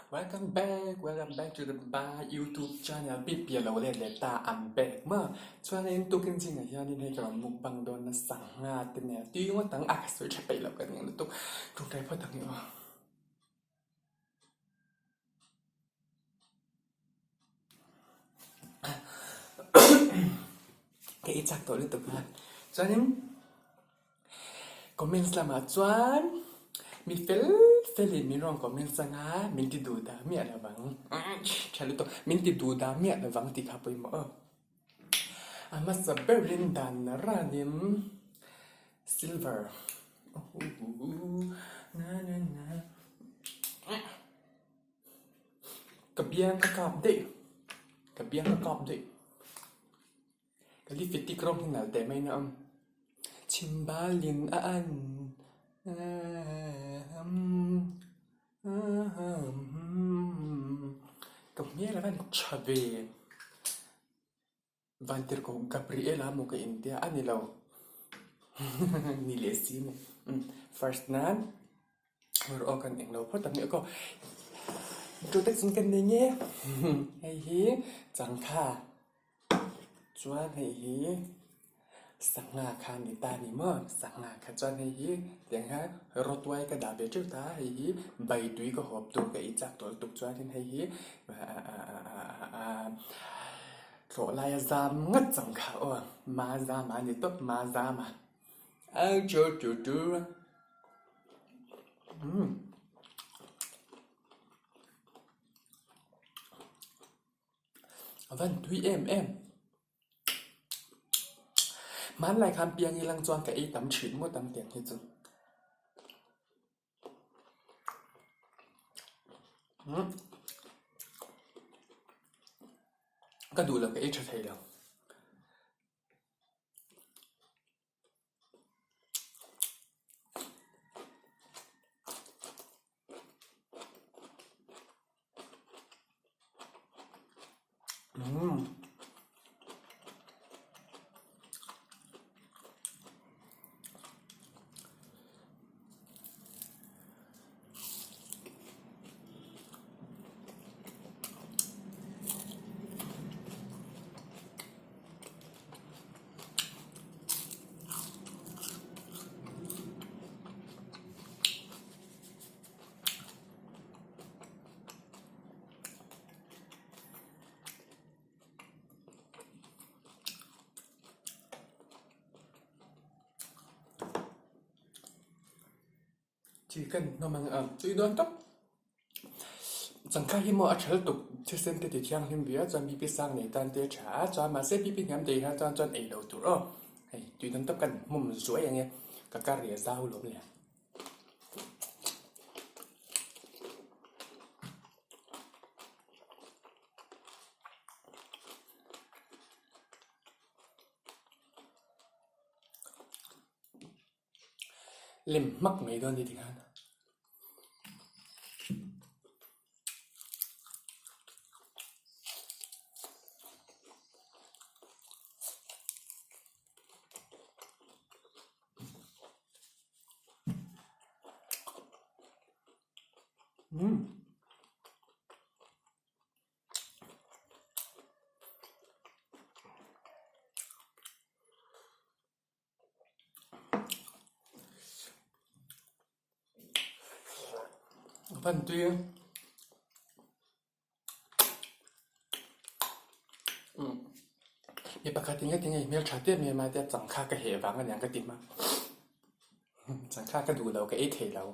Welcome back, welcome back to the my YouTube channel Pipi lo let leh ta I'm back maw chuanin tukin zingah hianin hei ka rawn mukbang dawn na sangha te nen tui ngawt ang a ka sawi tha peih loh ka ning lutuk tawngtai phawt ang i aw. Ka i chak tawh lutuk a chuanin comments lamah chuan mi fel felin min rawn comments anga min ti duh dah miah lo vang tha lutuk min ti duh dah miah lo vang tih kha pawimawh aw. A hmasa berin dan ranin silver Ka biang ka kap daih, ka biang ka kap daih. Ka lipstick rawng hi nalh teh mai na awm. Chhimbalin a an Ka hmel a van tha ve. Vantirhkoh Gabriela maw ka intia a ni lo ni leh si ni first nan rawh aw kan englo phawt ang aw introduction kan nei nge hei hi changkha chuan hei hi sangha kha a ni ta a ni maw sangha kha chuan hei hi tiang hian rawtuai ka dah ve teuh ta a hei hi bai tui ka hawp tur ka ei chak tawh lutuk chuanin hei hi Thlawh laia zam ngat chang kha aw, ma zam a ni tawp, ma zam a. Au chu chu chu. Umm. A van tui em em. Hmanlai khan piang ilang chuan ka ei tam thin ngawt ang tiang hi chu. Ka duh lo ka ei tha thei lo. Chicken hnawm ang a tui dawn tawp. Changkha hi maw a tha lutuk thisen te ti thianghlim ve a chuan BP sang nei tan te a tha a chuan mahse BP hniam dei hian chuan chuan ei lo tur aw. Hei tui dawn tawp kan hmum zuai ang e ka curry a zau lawm le. Lem hmak mai dawn a ni tikhan. Umm. A van tui a. Umm. Mi pakhat in ka ti ngei hmeltha te em em a tia changkha ka heh vang aniang ka ti hma. Changkha ka duh lo ka ei thei lo.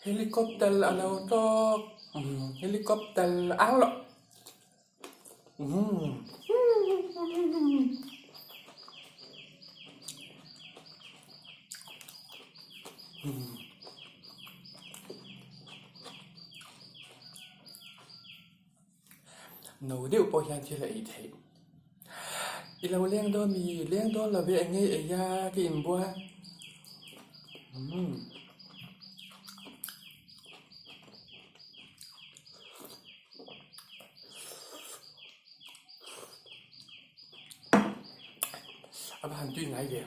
Helicopter a lo tawk helicopter ang loh No deuh pawh hian thil a ei theih. I lo leng dawn mi? Leng dawn lo ve eng nge ei a ka inbua. Umm. A va han tui ngai ve.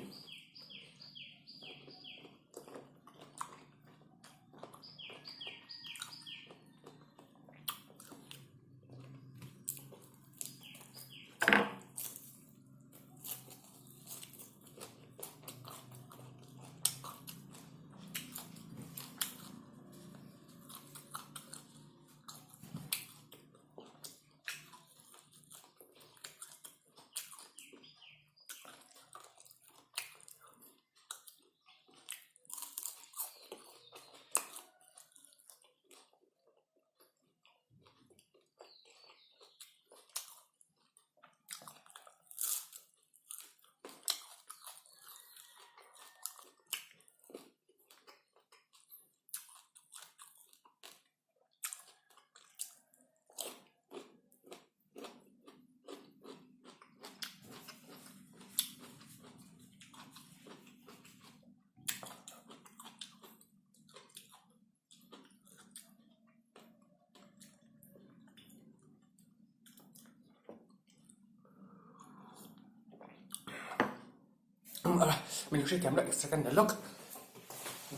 Min hrethiam loh second la lawk.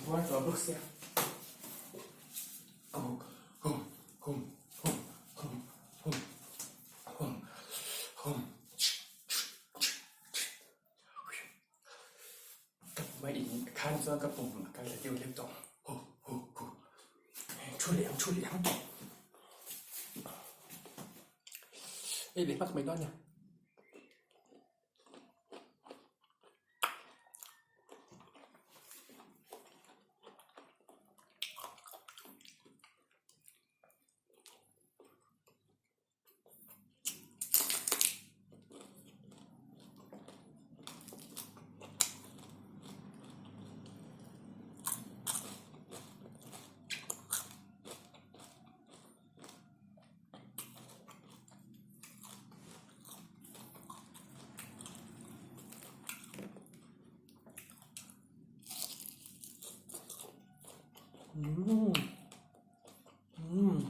Buai tawh bawk sia. Hum hum hum hum hum hum hum hum. Ka pum a in khan chuan ka pum a kal ta deuh lek tawh hu hu hu thu leh ang thu leh ang ei leh hmak mai dawn a ni. Umm umm.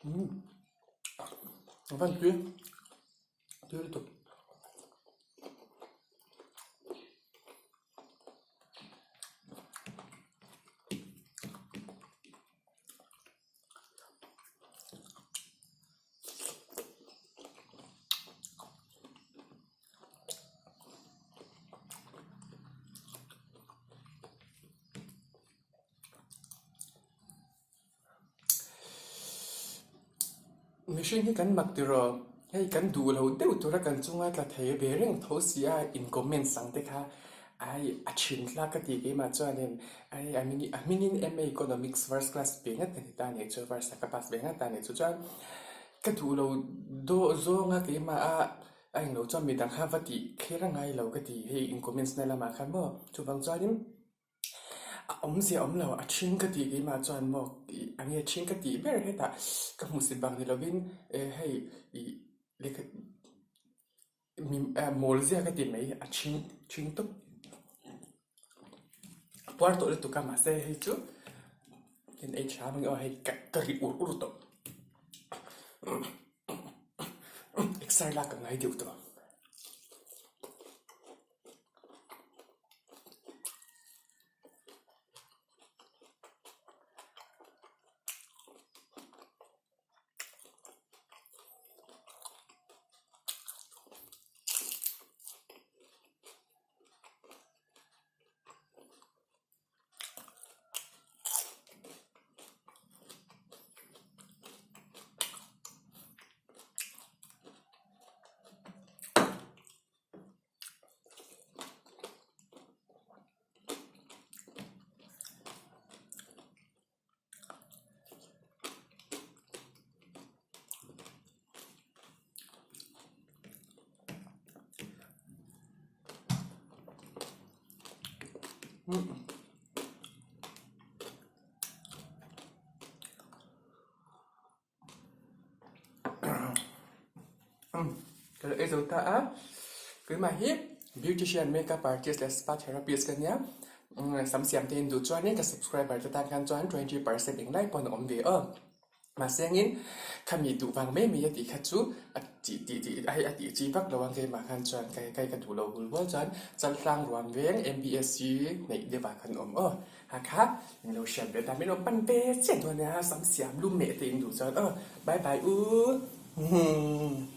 Umm a van tui tui lutuk. Mihring hi kan mak tiraw? Hei kan duh lo deuh tura kan chunga tla thei ve reng tho si a, in comment sang te kha ai a thin hlak ka ti keimah chuanin ai a hming a hmingin MA Economics first class ve ngat ka ni ta nih chu first a ka pass ve ngat ta nih chu chuan ka duh lo dawh zawnga keimah a a englo chuan midang kha va tih kher a ngai lo ka ti hei in comments na lamah khan maw chuvang chuanin A awmzia awm lo, a ṭhing ka tih keimah chuan maw ih a nge ṭhing ka tih ber hetah ka hmuhsit bang ni lovin eh hei ih lehkha mawl zia ka ti mai a ṭhing ṭhing tawp a puar tawh lutuk a mahse hei chu kan ei ṭha ang aw hei ka ka ri ur ur tawh exer lak ka ngai deuh tawh. Ka lo ei zo ta a, keimah hi beautician, makeup artist leh spa therapist ka nia, sam siam te in duh chuanin ka subscriber te tan khan chuan 20% englai pawh a awm ve aw. Mahse angin khami duh vang mai mai a tih kha chu a tih tih tih hei a tih chi vak lo ang keimah khan chuan kai kai ka duh lo hul hual chuan Chaltlang ruam veng MBSC neih deuh ah khan awm aw. Ha kha min lo hriat ve ta min lo pan ve chiah dawn nia sam siam lu meh te in duh chuan aw bye bye u.